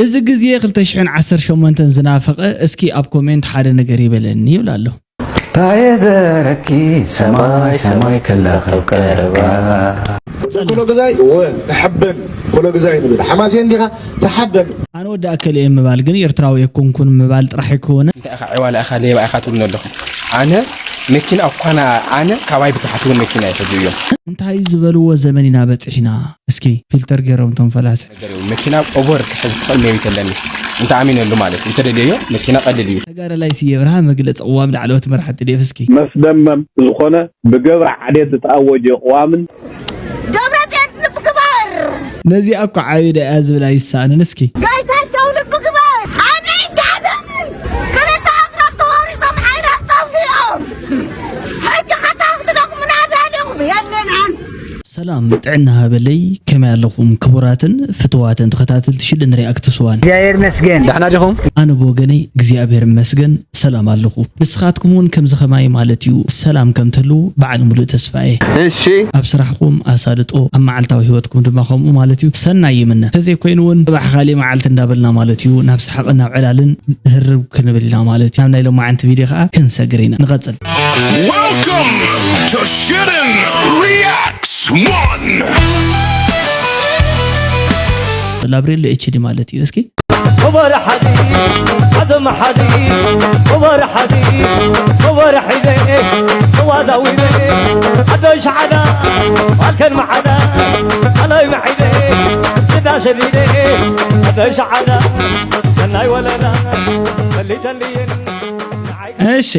እዚ ግዜ ክልተ ሽሕን ዓሰርተ ሸሞንተን ዝናፈቐ እስኪ ኣብ ኮሜንት ሓደ ነገር ይበለኒ ይብል ኣሎ። ታየ ዘረኪ ሰማይ ሰማይ ከለኸብ ቀረባ ኮሎ ገዛይ እወ ተሓበን ኮሎ ገዛይ ንብል ሓማሴን ዲኻ ተሓበን ኣነ ወዲ ኣከል እየ ምባል ግን ኤርትራዊ የኮንኩን ምባል ጥራሕ ኣይኮነ። እንታይ ኢኻ ዕዋላ ኢኻ ሌባ ኢኻ ትብሉኒ ኣለኹም። ኣነ መኪና እኳ ኣነ ካባይ ብታሕቲ እውን መኪና ይሕዙ እዮም። እንታይ ዝበልዎ ዘመን ኢና በፂሕና። እስኪ ፊልተር ገይሮም እቶም ፈላስሕ። ነገር እዩ። መኪና ኦቨር ክሕዝ ትኽእል ሜሪት ኣለኒ እንተ ኣሚነሉ ማለት እዩ። እንተደልየዮ መኪና ቀልል እዩ። ተጋዳላይ ስየ ብርሃ መግለፂ ቅዋም ላዕለዎት መራሕቲ ዴፍ እስኪ። መስደመም ዝኾነ ብገብሪ ዓሌት ዝተኣወጀ ቅዋምን ደብረፅዮን ልቢ ግበር ነዚኣ እኮ ዓብደ እያ ዝብል ኣይሰኣንን እስኪ። ጋይታቸው ልቢ ግበር ኣደይ ጋደምን ክልተ ኣስራት ተዋሪሶም ዓይራት ተውሲኦም ሕጂ ከታኽትለኩም ናዳደኹም የለናን ሰላም ጥዕና ሃበለይ ከመይ ኣለኹም ክቡራትን ፍትዋትን ተኸታተልቲ ሽልድን ሪኣክት ስዋን እግዚኣብሔር ይመስገን ዳሕና ዲኹም ኣነ ብወገነይ እግዚኣብሔር ይመስገን ሰላም ኣለኹ ንስኻትኩም እውን ከምዚ ኸማይ ማለት እዩ ሰላም ከም ትህልዉ በዓል ሙሉእ ተስፋ እየ እሺ ኣብ ስራሕኹም ኣሳልጦ ኣብ መዓልታዊ ህይወትኩም ድማ ከምኡ ማለት እዩ ሰናይ ይምነ ተዘይኮይኑ እውን ፅባሕ ካሊእ መዓልቲ እንዳበልና ማለት እዩ ናብ ሰሓቕን ናብ ዕላልን ህርብ ክንብል ኢና ማለት እዩ ናብ ናይ ሎማዓንቲ ቪድዮ ከዓ ክንሰግር ኢና ንቐፅል Welcome to Shitten Reacts one! ላብሬሎ ኤችዲ ማለት እዩ እስኪ خبر حدي عزم حدي خبر حدي خبر حيدي وازاويدي عدوش على والكن معنا علي معيدي قداش اليدي عدوش على سناي ولا لا اللي تلين እሺ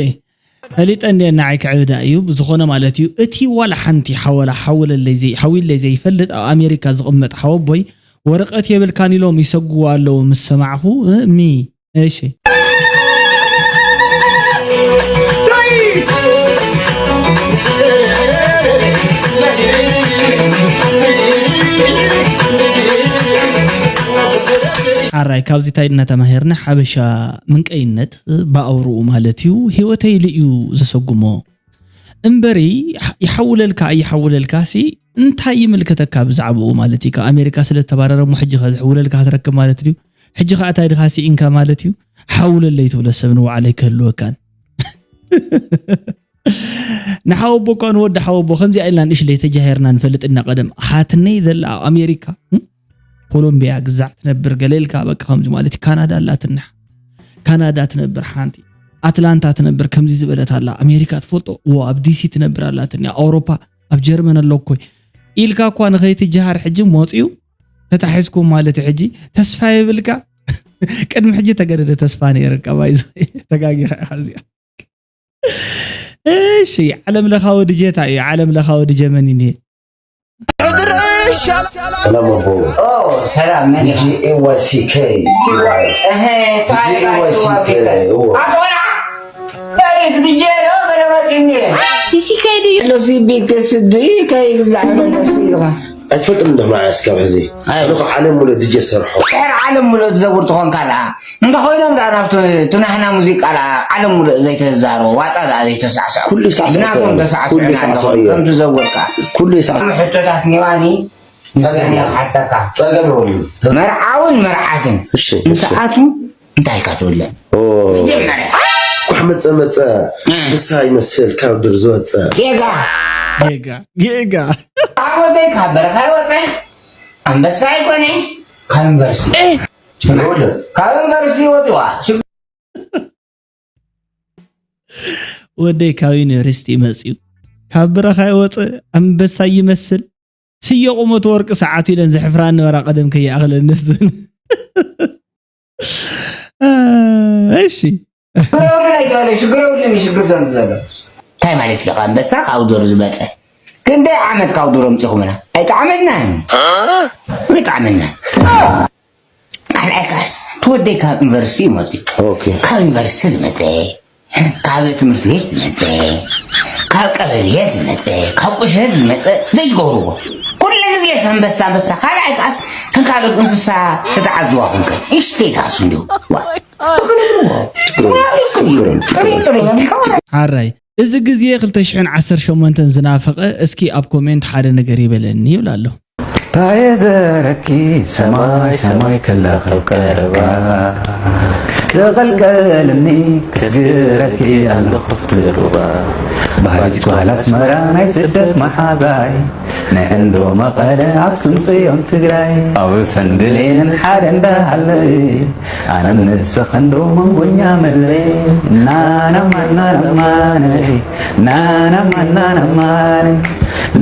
ፈሊጠ እንድየ ንዓይ ክዕብዳ እዩ ብዝኾነ ማለት እዩ እቲ ዋላ ሓንቲ ሓወላ ሓውለለይ ዘይ ሓዊለይ ዘይፈልጥ ኣብ ኣሜሪካ ዝቕመጥ ሓወቦይ ወረቐት የብልካን ኢሎም ይሰጉዎ ኣለዉ ምስ ሰማዕኹ ሚ እሺ ሓራይ ካብዚ እንታይ ኢና ተማሂርና ሓበሻ ምንቀይነት ብኣውርኡ ማለት እዩ ህይወተይ ኢሉ እዩ ዘሰጉሞ እምበሪ ይሓውለልካ ኣይሓውለልካ ሲ እንታይ ይምልከተካ ብዛዕባኡ ማለት እዩ ካብ ኣሜሪካ ስለ ዝተባረረ እሞ ሕጂ ከ ዝሕውለልካ ክትረክብ ማለት ድዩ ሕጂ ከኣ እንታይ ድኻ ስኢንካ ማለት እዩ ሓውለለይ ትብሎ ሰብ ንባዕለይ ክህልወካን ንሓወቦ እኳ ንወዲ ሓወቦ ከምዚኣ ኢልና ንእሽለይ ተጃሂርና ንፈልጥ ኢና ቀደም ሓትነይ ዘላ ኣብ ኣሜሪካ ኮሎምቢያ ግዛዕ ትነብር ገለ ኢልካ በቃ ከምዚ ማለት እዩ ካናዳ ኣላትና ካናዳ ትነብር ሓንቲ ኣትላንታ ትነብር ከምዚ ዝበለት ኣላ ኣሜሪካ ትፈልጦ ዎ ኣብ ዲሲ ትነብር ኣላትኒ ኣውሮፓ ኣብ ጀርመን ኣሎ እኮይ ኢልካ እኳ ንኸይትጀሃር ሕጂ ሞፅዩ ተታሒዝኩም ማለት ሕጂ ተስፋ የብልካ ቅድሚ ሕጂ ተገደደ ተስፋ ነይርካ ባይዞ ተጋጊኻ ኢኻ እዚኣ እሺ ዓለም ለኻዊ ድጀታ እዩ ዓለም ለኻዊ ድጀ መን እዩ ሰላም ኣቦ ሰላም መን ኢኻ? ጂኤዋይሲኬ እህ፣ ሰዓት ጂኤዋይሲኬ ሽዋ ቢለ። እዎ ኣቦና፣ በሬት ድጀ ዶ በረባጢኒ? ሲሲኬ ድዩ? ሎሲ ቢክ ስዲ ከይግዛዕ በለሲ ኢኻ። ኣይትፈልጥን እንዶ ንዓይ እስካብ ሕዚ ኣነ እኮ ዓለም ሙሉእ ድጀ ሰርሖ ድሕር ዓለም ሙሉእ ትዘውር ትኾንካ ደኣ እንተኾይኖም ደኣ ናብቲ እቲ ናህና ሙዚቃ ደኣ ዓለም ሙሉእ ዘይተዛረቦ ዋጣ ደኣ ዘይተሳዕስዖ ኩሉ ይሳዕስዖ ብናቶም እኮ። ተሳዕስዑ ኩሉ ይሳዕስዖ ኣለኹም እዮ። ከም ትዘውር ከኣ ኩሉ ይሳዕስዖ ሕቶታት ኔዋኒ ንስኒ ክሓተካ ጸገም የብሉን። መርዓውን መርዓትን እሺ፣ እሺ። ንሰዓቱ እንታይ ኢልካ ትብለ ኦ፣ መጀመርያ ኳሕ መጸ መጸ እንስሳ ይመስል ካብ ዱር ዝወጸ ጌጋ ጌጋ ጌጋ ኣወደይ ካብ በረኻ ይወፀ ኣንበሳ ኣይኮነ ካብ ዩኒቨርሲቲ ይውለ ካብ ዩኒቨርሲቲ ወፅዋ ወደይ ካብ ዩኒቨርሲቲ መፅዩ ካብ በረኻ ይወፀ ኣንበሳ ይመስል ስየ ቁመቱ ወርቂ ሰዓቱ ኢለን ዝሕፍራ ነበራ ቀደም ከይኣኽለኒ ዝብል እሺ ሽግር የብሉን ኣይትበለይ ሽግር የብሉን ሽግር ዘምፅ ዘሎ እንታይ ማለት እዩ ካብ ኣንበሳ ካብ ዱር ዝመፀ ክንደይ ዓመት ካብ ዱር ኣምፂኹምና ኣይጠዓመናን ኣይጠዓመናን ካልኣይ ክላስ እቲ ወደይ ካብ ዩኒቨርሲቲ እዩ መፂኡ ኦኬ ካብ ዩኒቨርሲቲ ዝመፀ ካብ ትምህርቲ ቤት ዝመፀ ካብ ቀበሌ ዝመፀ ካብ ቁሸት ዝመፀ ዘይትገብርዎ ኩሉ ግዜ ኣንበሳ ኣንበሳ ካልኣይ ክላስ ከም ካልኦት እንስሳ ተተዓዝዋ ኮንከ እሽተይ ትኣሱ እንዲሁ ዋ ሓራይ እዚ ግዜ ክልተ ሽሕን ዓሰርተ ሸሞንተን ዝናፈቐ እስኪ ኣብ ኮሜንት ሓደ ነገር ይበለኒ ይብል ኣሎ። ታየ ዘረኪ ሰማይ ሰማይ ከለኸብ ቀረባ ክቐልቀልኒ ክስግረኪ ኣለኹ ፍትሩባ ባህሪት ጓል ኣስመራ ናይ ስደት መሓዛይ ናይ ዕንዶ መቐለ ኣክሱም ጽዮን ትግራይ ኣብ ሰንድሌንን ሓደ እንዳሃለይ ኣነ ንስኽንዶ መንጎኛ መለይ ናናማናናማነይ ናናማናናማነይ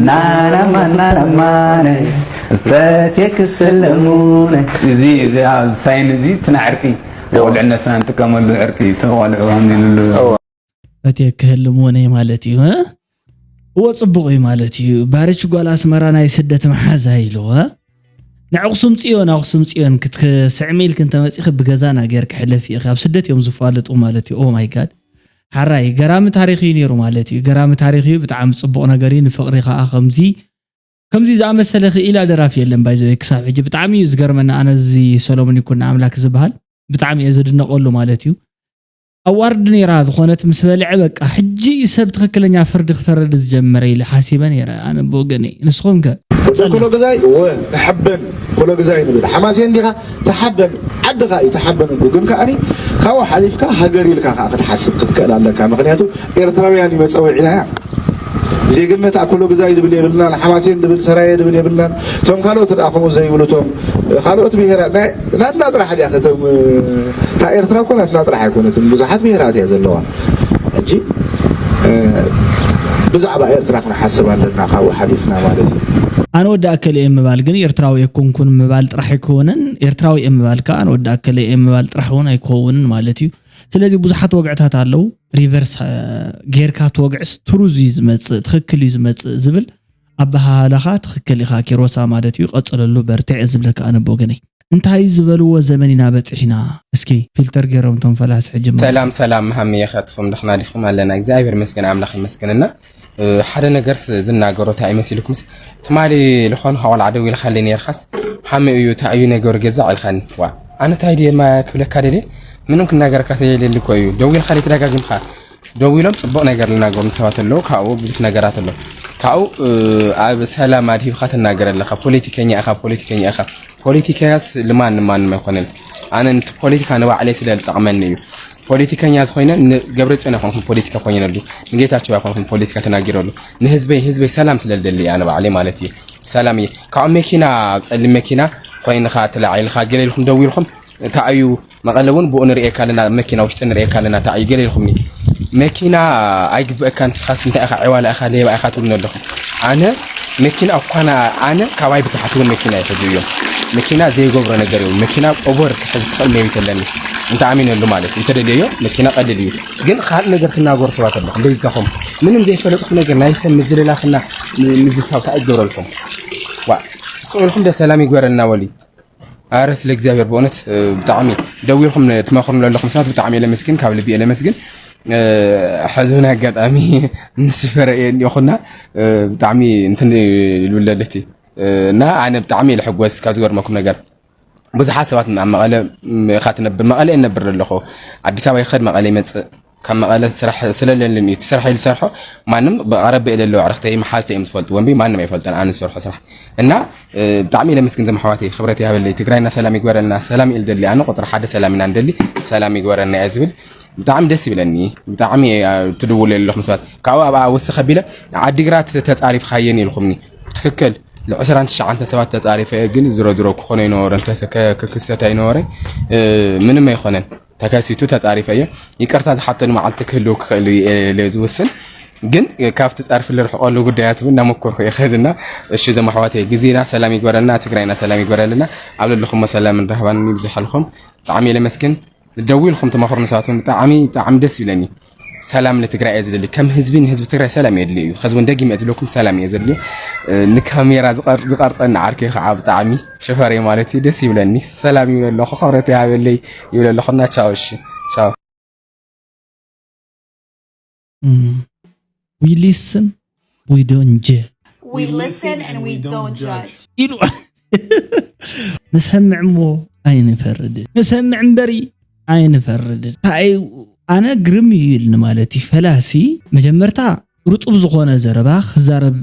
ናናማናናማነይ ፈትየ ክስለሙነይ እዚ እዚ ኣብ ሳይን እዚ ትናዕርቂ ቆልዕነትና ንጥቀመሉ ዕርቂ ተቆልዑ ሃሚሉሉ ፈትየ ክህልሙነይ ማለት እዩ። እወ ጽቡቕ እዩ ማለት እዩ። ባርች ጓል ኣስመራ ናይ ስደት መሓዛ ኢልዎ። ንኣኽሱም ጽዮን ኣኽሱም ጽዮን ክትስዕሚ ኢልክ እንተመጺኺ ብገዛና ጌርክ ሕለፊ ኢኺ። ኣብ ስደት እዮም ዝፋለጡ ማለት እዩ። ኦ ማይ ጋድ ሓራይ ገራሚ ታሪኽ እዩ ነይሩ ማለት እዩ። ገራሚ ታሪኽ እዩ። ብጣዕሚ ጽቡቕ ነገር እዩ። ንፍቕሪ ከዓ ከምዚ ከምዚ ዝኣመሰለ ክኢላ ደራፊ የለን ባይዘ ክሳብ ሕጂ ብጣዕሚ እዩ ዝገርመና። ኣነ እዚ ሰሎሞን ይኩን ኣምላክ ዝበሃል ብጣዕሚ እየ ዝድነቀሉ ማለት እዩ። ኣዋርድ ነይራ ዝኾነት ምስ በልዐ በቃ ሕጂ እዩ ሰብ ትኽክለኛ ፍርዲ ክፈርድ ዝጀመረ ኢለ ሓሲበ ነይረ ኣነ ብወገነይ። ንስኹም ከ? ወዲ ኩሎ ግዛይ እወ ተሓበን ኩሎ ግዛይ ንብል ሓማሴን ዲኻ ተሓበን ዓድኻ እዩ ተሓበን እሉ ግን ከዓኒ ካብኡ ሓሊፍካ ሃገር ኢልካ ከዓ ክትሓስብ ክትክእል ኣለካ ምክንያቱ ኤርትራውያን እዩ መፀውዒና እያ ዜግነት ኣኩሎ ግዛይ ድብል የብልናን ሓማሴን ድብል ሰራየ ድብል የብልናን እቶም ካልኦት ደኣ ከምኡ ዘይብሉ እቶም ካልኦት ብሄራት ናይ ናትና ጥራሕ ድያ ከተም እታ ኤርትራ እኮ ናትና ጥራሕ ኣይኮነትን ብዙሓት ብሄራት እያ ዘለዋ ሕጂ ብዛዕባ ኤርትራ ክንሓስብ ኣለና ካብኡ ሓሊፍና ማለት እዩ ኣነ ወዲ ኣከለ እየ ምባል ግን ኤርትራዊ የኮንኩን ምባል ጥራሕ ኣይኮነን። ኤርትራዊ እየ ምባል ከዓ ኣነ ወዲ ኣከለ እየ ምባል ጥራሕ እውን ኣይኮውንን ማለት እዩ። ስለዚ ብዙሓት ወግዕታት ኣለዉ። ሪቨርስ ጌርካ ትወግዕስ ትሩዝ እዩ ዝመፅእ ትኽክል እዩ ዝመፅእ ዝብል ኣበሃህላኻ ትኽክል ኢኻ ኪሮሳ ማለት እዩ። ቀፅለሉ በርትዕ እየ ዝብለካ ኣነ ብወገነይ። እንታይ ዝበልዎ ዘመን ኢና በፂሕና? እስኪ ፊልተር ገይሮም እቶም ፈላሲ ሕጂ እሞ። ሰላም ሰላም መሃመየ ከትኹም ደኽና ዲኹም ኣለና እግዚኣብሔር ይመስገን ኣምላኽ ይመስገን እና ሓደ ነገርስ ዝናገሮ እንታይ እዩ መሲልኩምስ ትማሊ ልኾን ኻቆልዓ ደው ኢልካለይ ነርካስ ሃመ እዩ እንታይ እዩ ነገሩ ገዛዕ ኢልካኒ ዋ ኣነ እንታይ ድየ ክብለካ ደልየ ምንም ክናገረካ የሌሊ እኮ እዩ ደው ኢልካለይ ተደጋጊምካ ደው ኢሎም ፅቡቕ ነገር ልናገሩ ሰባት ኣለዉ ካብኡ ብዙሕ ነገራት ኣሎ ካብኡ ኣብ ሰላም ኣድሂብካ ትናገር ኣለካ ፖለቲከኛ ኢኻ ፖለቲከኛ ኢኻ ፖለቲካስ ልማን ንማንም ኣይኮነን ኣነ ፖለቲካ ንባዕለይ ስለ ልጠቕመኒ እዩ ፖለቲከኛ ዝኾይነ ንገብረፅዮን ኣይኮንኩም ፖለቲካ ኮይነሉ ንጌታቸው ኣይኮንኩም ፖለቲካ ተናጊረሉ ንህዝበይ ህዝበይ ሰላም ስለ ልደሊ ኣነ ባዕለይ ማለት እዩ ሰላም እየ ካብ መኪና ኣብ ፀሊም መኪና ኮይንኻ ትላዕ ኢልካ ገለ ኢልኩም ደው ኢልኩም እንታይ እዩ መቐለ እውን ብኡ ንርእየካ ኣለና መኪና ውሽጢ ንርእየካ ኣለና እንታይ እዩ ገለ ኢልኩምኒ መኪና ኣይግበእካ ንስኻስ እንታይ ኢኻ ዕዋላ ኢኻ ሌባ ኢኻ ትብሉኒ ኣለኹም ኣነ መኪና እኳ ኣነ ካባይ ብታሕቲ እውን መኪና ይሕዙ እዮም። መኪና ዘይገብሮ ነገር የብሉ። መኪና ኦቨር ክሕዝ ትኽእል ሜቢት ኣለኒ እንተኣሚነሉ ማለት እዩ። እንተደልየዮ መኪና ቀሊል እዩ። ግን ካልእ ነገር ትናገሩ ሰባት ኣለኹም በይዛኹም ምንም ዘይፈለጥኹም ነገር ናይ ሰብ ምዝልላፍና ምዝታው ታይ ይገብረልኩም? ዋእ ስቕ ኢልኩም ዶ ሰላም ይግበረልና ወሊ። ኣረ ስለ እግዚኣብሔር ብእውነት ብጣዕሚ ደዊልኩም ትመኽሩኒ ዘለኹም ሰባት ብጣዕሚ እየ ለመስግን ካብ ልቢ እየ ለመስግን ሕዚ እውን ኣጋጣሚ ምስ ሽፈረ እየ እኒኦኹና ብጣዕሚ እንትን ይብል ለለቲ እና ኣነ ብጣዕሚ እየ ልሕጎስ ካብ ዝገርመኩም ነገር ብዙሓት ሰባት ኣብ መቐለ ኢኻ ትነብር መቐለ እየ ነብር ዘለኹ ኣዲስ ኣበባ ይኸድ መቐለ ይመፅእ ካብ መቐለ ስራሕ ስለለልን እዩ እቲ ስራሕ ኢሉ ዝሰርሖ ማንም ብቐረበ ለለዉ ኣዕርኽተይ መሓዝተይ እዮም ዝፈልጥዎ እምቢ ማንም ኣይፈልጦን ኣነ ዝሰርሖ ስራሕ እና ብጣዕሚ ኢለ ምስግን ዘም ኣሕዋተይ ክብረት ይሃበለይ ትግራይና ሰላም ይግበረልና ሰላም ኢል ደሊ ኣነ ቁፅሪ ሓደ ሰላም ኢና ንደሊ ሰላም ይግበረልና እየ ዝብል ብጣዕሚ ደስ ይብለኒ ብጣዕሚ ትድውሉ ዘለኹም ሰባት ካብኡ ኣብኣ ውስኽ ኣቢለ ዓዲግራት ተፃሪፍኻየን ኢልኩምኒ ትክክል ል ዕስራን ትሽዓተ ሰባት ተፃሪፈ እየ ግን ዝሮ ዝሮ ክኾነ ኣይነበረን ክክሰት ኣይነበረ ምንም ኣይኮነን ተከሲቱ ተፃሪፈ እየ ይቅርታ ዝሓተሉ መዓልቲ ክህልው ክኽእል እየ ዝውስን ግን ካብቲ ፀርፊ ልርሕቀሉ ጉዳያት እውን እናመኮርኩ እየ ከዝና እሺ ዘም ኣሕዋተይ ግዜና ሰላም ይግበረልና ትግራይና ሰላም ይግበረልና ኣብ ለለኹሞ ሰላምን ራህባን ይብዝሐልኩም ብጣዕሚ እየ ለመስግን ደዊልኩም ትመኽሩኒ ሰባት እውን ብጣዕሚ ብጣዕሚ ደስ ይብለኒ ሰላም ንትግራይ እየ ዝደሊ ከም ህዝቢ ንህዝቢ ትግራይ ሰላም እየ ድልዮ እዩ ከዚ እውን ደጊመ እየ ዝብለኩም ሰላም እየ ዘድልዮ ንካሜራ ዝቐርፀኒ ዓርከይ ከዓ ብጣዕሚ ሽፈረይ ማለት እዩ ደስ ይብለኒ ሰላም ይብለ ኣለኹ ክብረት ይሃበለይ ይብለ ኣለኹ እና ቻው እሺ ቻው We listen, we don't judge. We listen and we don't judge. ኢሉ ንሰምዕ እሞ ኣይንፈርድን ንሰምዕ እምበሪ ኣይንፈርድን እንታይ ኣነ ግርም እዩ ኢልኒ ማለት እዩ ፈላሲ መጀመርታ ርጡብ ዝኾነ ዘረባ ክዛረብ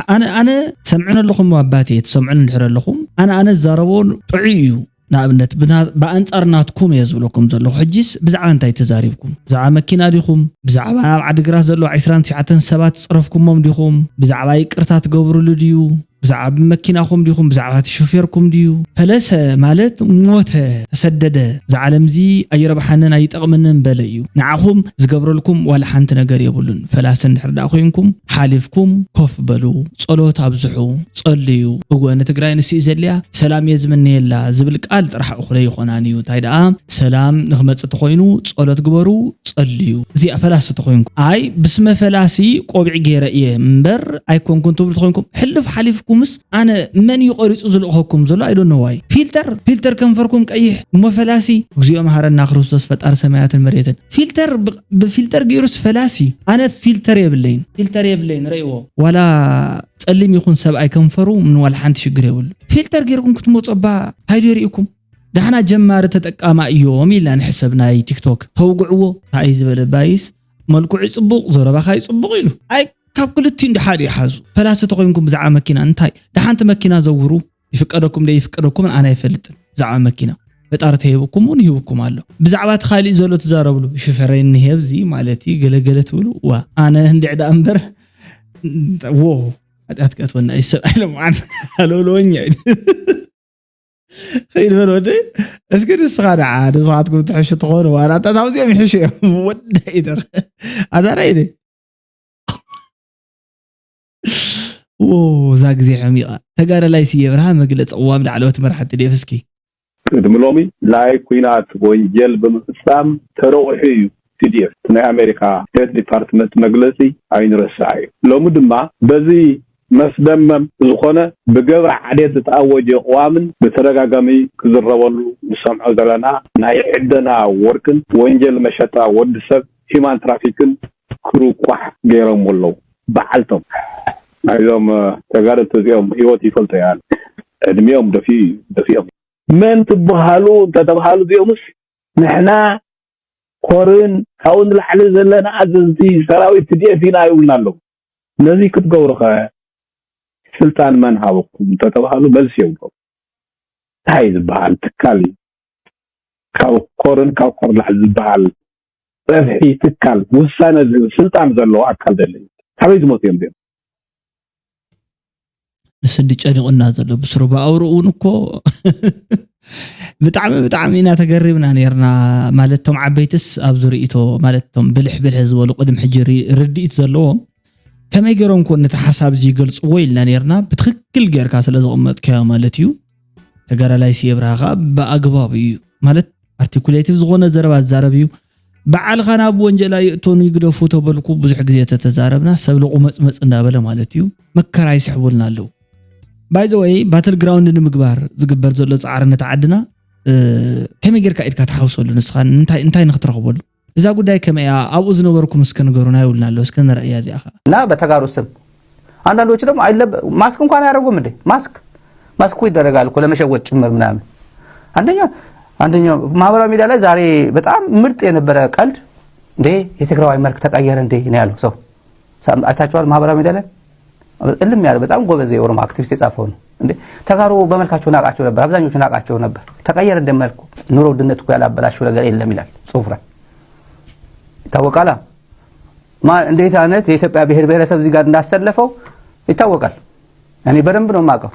ኣነ ኣነ ሰምዑን ኣለኹም ኣባቴ ትሰምዑን እንድሕር ኣለኹም ኣነ ኣነ ዝዛረቦ ጥዑይ እዩ። ንኣብነት ብና- ብኣንጻር ናትኩም እየ ዝብለኩም ዘለኹ። ሕጂስ ብዛዕባ እንታይ ተዛሪብኩም? ብዛዕባ መኪና ዲኹም? ብዛዕባ ኣብ ዓዲግራት ዘለዉ ዕስራን ትሽዓተን ሰባት ዝጸረፍኩሞም ዲኹም? ብዛዕባ ይቅርታ ትገብሩሉ ድዩ? ብዛዕባ መኪናኹም ዲኹም? ብዛዕባ እቲ ሹፌርኩም ድዩ? ፈለሰ ማለት ሞተ፣ ተሰደደ። እዛ ዓለምዚ ኣይረብሓንን ኣይጠቕምንን በለ እዩ። ንዓኹም ዝገብረልኩም ዋላ ሓንቲ ነገር የብሉን። ፈላሰ እንድሕር ደኣ ኮይንኩም ሓሊፍኩም ኮፍ በሉ፣ ጸሎት ኣብዝሑ፣ ጸልዩ። እወ ንትግራይ ንሱ እዩ ዘድልያ፣ ሰላም እየ ዝምነየላ ዝብል ቃል ጥራሕ እኹለ ይኾናን እዩ። እንታይ ደኣ ሰላም ንኽመጽእ ተኾይኑ ጸሎት ግበሩ፣ ጸልዩ። እዚኣ ፈላሲ ተኾይንኩም። ኣይ ብስመ ፈላሲ ቆቢዕ ገይረ እየ እምበር ኣይኮንኩን ትብሉ ተኾይንኩም ሕልፍ ሓሊፍኩምስ ኣነ መን እዩ ቆሪጹ ዝልእኸኩም ዘሎ? I don't know why። ፊልተር ፊልተር ከንፈርኩም ቀይሕ እሞ ፈላሲ። እግዚኦ መሃረና ክርስቶስ ፈጣሪ ሰማያትን መሬትን። ፊልተር ብ- ብፊልተር ገይሩስ ፈላሲ። ኣነ ፊልተር የብለይን ፊልተር የብለይን ረእዎ ዋላ ጸሊም ይኹን ሰብኣይ ከንፈሩ ምን ዋላ ሓንቲ ሽግር የብሉ። ፊልተር ገይርኩም ክትመፁ እባ እንታይ ዶ ይርእኩም? ዳሕና ጀማሪ ተጠቃማ እዮም ኢልና ንሕሰብ ናይ ቲክቶክ ተውግዕዎ። እንታይ ዝበለ ባይስ መልክዑ ይፅቡቕ ዘረባኻ ይፅቡቕ ኢሉ ኣይ ካብ ክልቲኡ እንዲ ሓደ ይሓዙ። ፈላሲ ተኮይንኩም ብዛዕባ መኪና እንታይ ደሓንቲ መኪና ዘውሩ ይፍቀደኩም ደ ይፍቀደኩምን ኣነ ኣይፈልጥን። ብዛዕባ መኪና ፈጣሪ ተሂብኩም እውን ይህብኩም ኣሎ። ብዛዕባ እቲ ካሊእ ዘሎ ትዛረብሉ ሽፈረይ እንሄ ኣብዚ ማለት እዩ ገለገለ ትብሉ ዋ ኣነ እንድዕ ደኣ እምበር ዎ ሓጢኣት ከእትወና እዩ ሰብኣይ ለምዓን ኣለውለወኛ እዩ። ኸይድ በል ወደይ እስኪ ንስኻ ደዓ ንስኻትኩም ትሕሹ ትኾኑ ዋላ እንታታውዚኦም ይሕሹ እዮም ወደይ ደ ኣዛራይ ደ እዛ ግዜ ሓሚቓ። ተጋዳላይ ስየ ብርሃ መግለፂ ቅዋም ላዕለዎት መራሕቲ ዴፍ እስኪ። ቅድሚ ሎሚ ናይ ኲናት ወንጀል ብምፍፃም ተረቑሑ እዩ ቲ ዲ ኤፍ። ናይ ኣሜሪካ ስቴት ዲፓርትመንት መግለፂ ኣይንረስዓ እዩ። ሎሚ ድማ በዚ መስደመም ዝኾነ ብገብረ ዓዴት ዝተኣወጀ ቅዋምን ብተደጋጋሚ ክዝረበሉ ንሰምዖ ዘለና ናይ ዕደና ወርቅን ወንጀል መሸጣ ወዲ ሰብ ሂማን ትራፊክን ክርቋሕ ገይሮም ኣለዉ። በዓልቶም ናይዞም ተጋደልቲ እዚኦም ህይወት ይፈልጦ እያ። ዕድሚኦም ደፊኡ ደፊኦም መን ትበሃሉ እንተተባሃሉ እዚኦምስ ንሕና ኮርን ካብኡ ንላዕሊ ዘለና ኣዘዝቲ ሰራዊት ቲ ዲ ኤፍ ኢና ይብሉና ኣለዉ። ነዚ ክትገብሩ ከ ስልጣን መን ሃበኩም እንተተባሃሉ መልሲ የብሎም። እንታይ ዝበሃል ትካል እዩ? ካብ ኮርን ካብ ኮር ላዕሊ ዝበሃል ጸፍሒ ትካል ውሳነ ዝህብ ስልጣን ዘለዎ ኣካል ደለ ካበይ ዝመፁ እዮም ዚኦም? ንስንዲ ጨኒቑና ዘሎ ብስሩ ብኣውርኡ እውን እኮ ብጣዕሚ ብጣዕሚ ኢና ተገሪብና ነርና። ማለት ቶም ዓበይትስ ኣብዚ ርእቶ ማለት ቶም ብልሕ ብልሕ ዝበሉ ቅድም ሕጂ ርድኢት ዘለዎም ከመይ ገይሮም ኮን ነቲ ሓሳብ እዚ ይገልፅዎ ኢልና ነርና። ብትኽክል ገይርካ ስለ ዘቐመጥካዮ ማለት እዩ። ተጋዳላይ ስየ ብርሃ ከዓ ብኣግባቡ እዩ ማለት ኣርቲኩሌቲቭ ዝኾነ ዘረባ ዝዛረብ እዩ። በዓልኻ ናብ ወንጀል ኣይእቶኑ ይግደፉ ተበልኩ ብዙሕ ግዜ ተተዛረብና ሰብ ልቑመፅመፅ እንዳበለ ማለት እዩ። መከራ ይስሕቡልና ኣለዉ። ባይዘወይ ባትል ግራውንድ ንምግባር ዝግበር ዘሎ ፃዕርነት ዓድና ከመይ ጌርካ ኢድካ ትሓውሰሉ ንስኻ እንታይ እንታይ ንክትረኽበሉ እዛ ጉዳይ ከመይ እያ ኣብኡ ዝነበርኩም እስከ ንገሩና ይብልና ኣሎ እስከ ንረእያ እዚኣ ከዓ እና በተጋሩ ስም አንዳንዶቹ ደግሞ አይለበ ማስክ እንኳን አያደርጉም እንዴ ማስክ ማስክ እኮ ይደረጋል እኮ ለመሸወድ ጭምር ምናምን አንደኛ አንደኛ ማህበራዊ ሚዲያ ላይ ዛሬ በጣም ምርጥ የነበረ ቀልድ እንዴ የትግራዋይ መልክ ተቀየረ እንዴ ነው ያለው ሰው አይታችኋል ማህበራዊ ሚዲያ ላይ እልም ያለ በጣም ጎበዝ የኦሮሞ አክቲቪስት የጻፈው ነው እንዴ ተጋሩ በመልካቸው ናቃቸው ነበር አብዛኞቹ ናቃቸው ነበር ተቀየረ እንደ መልኩ ኑሮ ውድነት እኮ ያላበላሸው ነገር የለም ይላል ጽሁፍ ላይ ይታወቃል እንዴት አይነት የኢትዮጵያ ብሔር ብሔረሰብ እዚህ ጋር እንዳሰለፈው ይታወቃል እኔ በደንብ ነው የማውቀው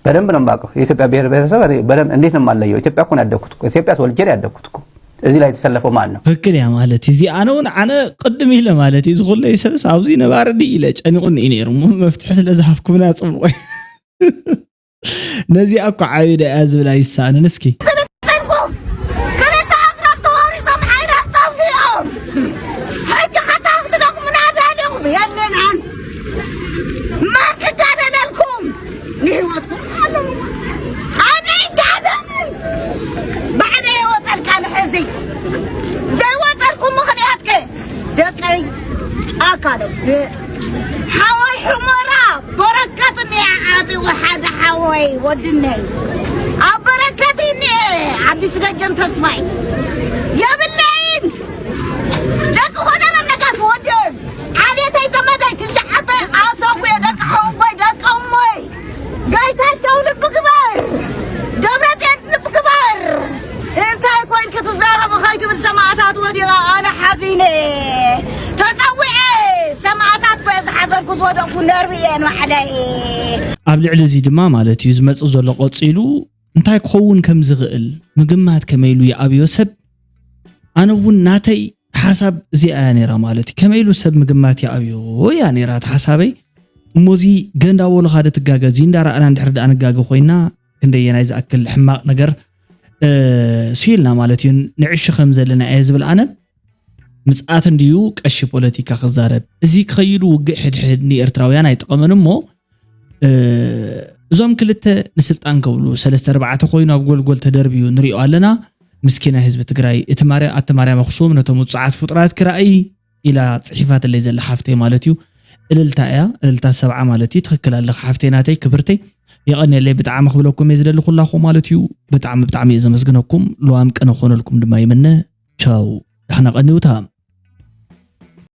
በደንብ ነው የማውቀው የኢትዮጵያ ብሔር ብሔረሰብ እንዴት ነው የማለየው ኢትዮጵያ እኮ ነው ያደግኩት ኢትዮጵያ ተወልጄ ነው ያደግኩት እዚህ ላይ የተሰለፈው ማን ነው ትክክል ያ ማለት እዚ ኣነ እውን ኣነ ቅድም ኢለ ማለት እዩ ዝኹለይ ሰብስ ኣብዚ ነባሪ ድዩ ኢለ ጨኒቑኒ እዩ ነይሩ እሞ መፍትሒ ስለ ዝሃብኩምና ፅቡቕ ነዚኣ እኮ ዓብደ እያ ዝብል ኣይሰኣንን እስኪ ንህይወትኩም ኣነ ይጋደል ባዕለ የወፀልካ ንሕዚ ዘይወፀልኩም ምኽንያት ከ ደቀይ ኣካለ ሓወይ ሕሞራ በረከት እኒኣ ዓጢቑ ሓደ ሓወይ ወድነይ ኣብ በረከት እኒኤ ኣዲስ ደጀን ተስፋይ የብለይን ደቂ ኾነ ነጋስ ወድን ዓሌተይ ዘመደይ ትሽዓተ ኣሰጉ ደቂ ሓወይ ወዲቓ ኣነ ሓዚነ ተጸዊዐ ሰማእታት ኮ ዝሓዘንኩ ዝወደቕኩ ነርቢ እየ ንባዕለይ። ኣብ ልዕሊ እዚ ድማ ማለት እዩ ዝመፅእ ዘሎ ቀፂሉ እንታይ ክኸውን ከም ዝኽእል ምግማት ከመይ ኢሉ ይኣብዮ ሰብ። ኣነ እውን ናተይ ሓሳብ እዚኣ እያ ነይራ ማለት እዩ። ከመይ ኢሉ ሰብ ምግማት ይኣብዮ እያ ነይራ እቲ ሓሳበይ። እሞ እዚ ገንዳ ወሎ ካደ ትጋገ እዚ እንዳረኣና እንድሕር ደኣ ንጋገ ኮይና ክንደየናይ ዝኣክል ሕማቕ ነገር ስኢልና ማለት እዩ። ንዕሽ ከም ዘለና እየ ዝብል ኣነ። ምፅኣት እንድዩ ቀሺ ፖለቲካ ክዛረብ እዚ ክኸይዱ ውግእ ሕድሕድ ንኤርትራውያን ኣይጠቐመን እሞ እዞም ክልተ ንስልጣን ከብሉ ሰለስተ ኣርባዕተ ኮይኑ ኣብ ጎልጎል ተደርብዩ ንሪኦ ኣለና። ምስኪና ህዝቢ ትግራይ እቲ ማርያ ኣቲ ማርያም ኣክሱም ነቶም ውፅዓት ፍጡራት ክራእይ ኢላ ፅሒፋትለይ ዘላ ሓፍተይ ማለት እዩ። እልልታ እያ እልልታ ሰብዓ ማለት እዩ። ትኽክል ኣለኻ ሓፍተይ ናተይ ክብርተይ የቐንየለይ ብጣዕሚ ክብለኩም እየ ዝደሊ ኩላኹም ማለት እዩ። ብጣዕሚ ብጣዕሚ እየ ዘመስግነኩም። ልዋም ቅነ ክኾነልኩም ድማ ይምነ። ቻው ዳሕና ቀኒውታ።